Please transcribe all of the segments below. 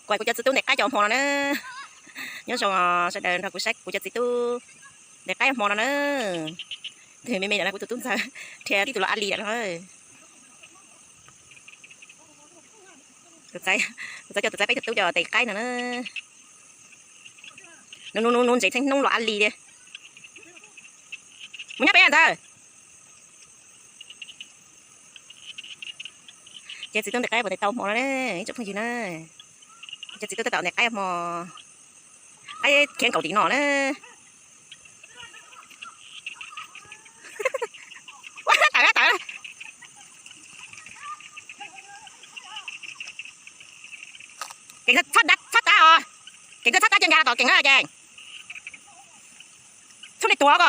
Kuv cov txiv tub ntes qaib cov hmo no na. Nyob zoo sawv daws nrog kuv saib kuv cov txiv tub ntes qaib hmo no na. Tus me me no kuv tus tub ntxawg, rhiav tib tug los a li no. Kuv txav cov tus txav peb tug tub cov ntes qaib no na. Nuv nuv nuv nuv ntsev txheej hnub los a li tiag. Mus nyob peb ntxawg. Ces txiv tub ntes qaib puas ntes tau hmo no ne, ib tsoom phooj ywg na. Ces txiv tub tab tom ntes qaib hmo, qaib khiav nkaum tim no na. Tawv tawv. Kev txhob tab os, kev txhob tab ces nkag los tom kev na ces. Txhob li tuav ko.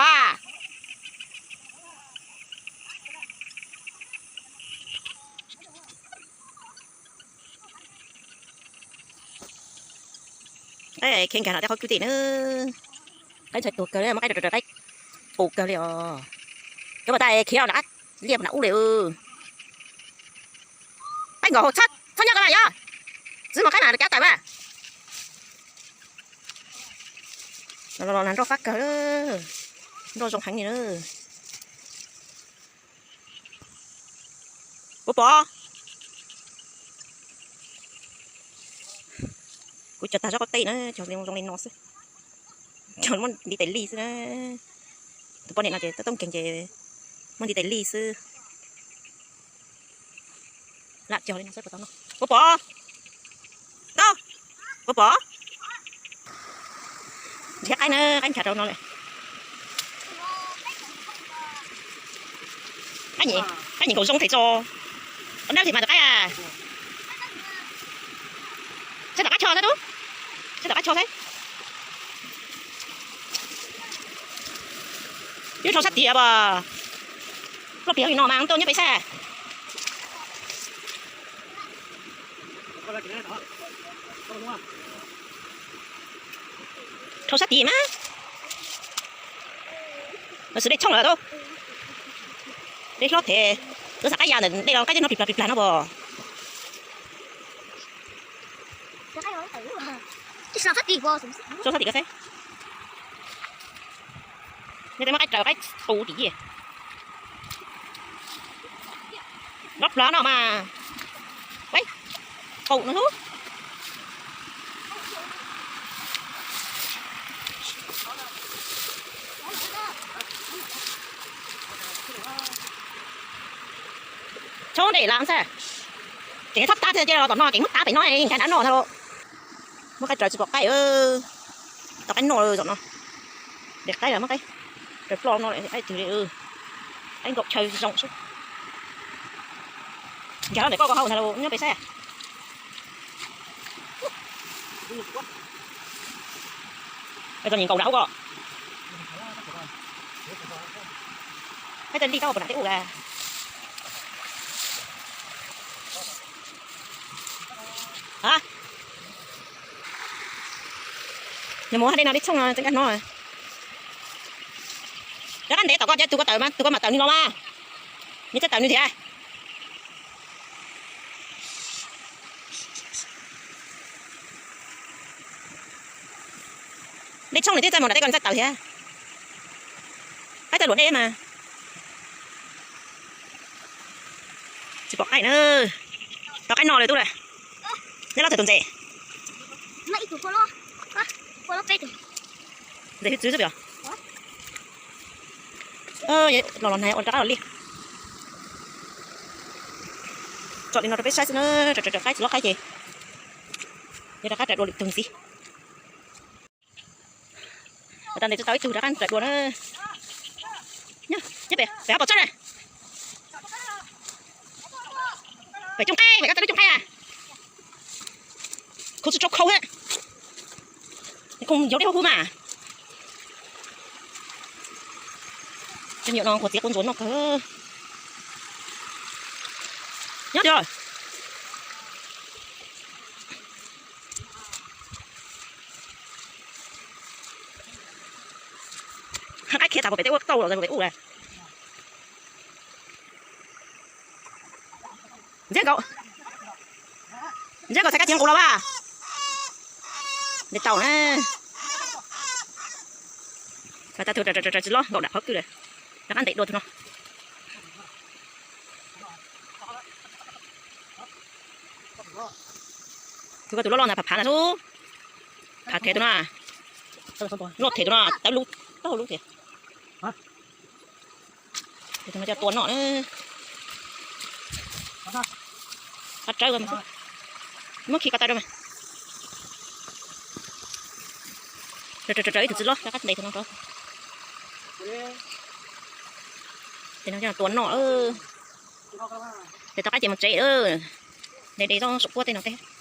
Qaib khiav nkag no tej qhov kwj tij na. Qaib ntshai tuag kawg li, muab qaib rau rau qaib pus kawg li os. Cov pas tas khiav nram qab liaj nram ub li. Qaib nkaum hauv txhob nyob ko mas yog txiv mus qaib mas cab tawm mas. Los los nroj fab kawg, nroj zoo heev li na. Puas pom? Kuv cog tag zog qab tij na, cog zoo li no xwb. Cog muaj ntiv tes li xwb na. Tus poj niam no ces toob nkeeg ces muaj ntiv tes li xwb. Lam cog li no xwb puas tau noj. Puas pom? Tau. Puas pom? Nrhiav qaib na, qaib nrhiav rau no lawm. Qaib nkaum zoo them tso. Ua dab them mas qaib a. Saib tom qab cho saib tub. Saib tom qab cho saib. Ib dhau sab tid as. Ploj pliav li no mas tuaj nyob pem saib. Dhau sab tid mas. Lawv xwb dej tshoob lawm tub. Dej hlob them. Tuaj xam qab ya ntawm dej los qaib coj noj plig plag plig plag no pom. Sab tim ko saib. Nej tej muab qaib raws qaib qus tim. Nrov plog no mas. Qaib qus no lub. Tshoob dej lam xwb. Kev txhob tab thiaj cia los tom no, kev muab tab pem no nkag dab noj ntag lauj. Muab qaib raws tsis pom qaib. Tau qaib noj zaum no. Ntes qaib los muab qaib raws ploj no qaib twg li. Qaib nkaum chaw zoo sub. Nkag los ntawm koj ko hauv ntag lauj, nyob pem saib. Txom nyem nkaus nram hauv ko. Qaib tawg li tau puas nram tej ub a. Nws mus haj dej no dej tshoob no tseem nkag hnov. Rov qab ntev tom ko ces tus ko tawm mas tus ko mam tawm nws los mas. Nws txawj tawm nws thiab. Dej tshoob nws twb txawj mus nram tej ko nws txawj tawm thiab. Qaib tawg luam dej mas. Tsis pom qaib na. Tau qaib noj lawm tub lawm. Neb lob tawm tus ntses. Ntses hwj txwv xwb pem. Los los nag ua rov qab los liaj. Tsom li no rau peb saib xwb na, raws raws qaib tsis lob qaib ces yog rov qab raws dua lwm tug ntxiv. Ua tau ntes tsis tau ib tug rov qab raws dua na. Nyob pem pem ob pom tsob na. Pem cooj qaib, pem koj tau lub cooj qaib a. Khau tsis tshua khau thiab. Khoom yov dej huv huv mas. Cov me nyuam no nquag txiav quav ntsuas noj kawg. Nyob tiag. Qaib khiav tas puas pem tej ub tauj los puas pem ub lawm. Ntxhiab nkaus, ntxhiab nkaus txhais kab txiav nqus los mas. Nte tau na. Phav tag tus raws raws raws tsis loj nkaum dam qhov kwj lawm. Rov qab ntes dua tus no. Tus ko tus loj loj ntag, phav phav ntag xwb. Phav them tus no. Loj them tus no, tawb lub, tawb hauv lub them. Tus no coj tua noj na. Qab rawv mas, muab khi ko taw rau mas. Raws raws raws ib tug txiv loj, rov qab ntes tus no rov. Tus no coj tua noj. Ces tom qab ces mus tsev. Ntes de tau saum puab tej no teb.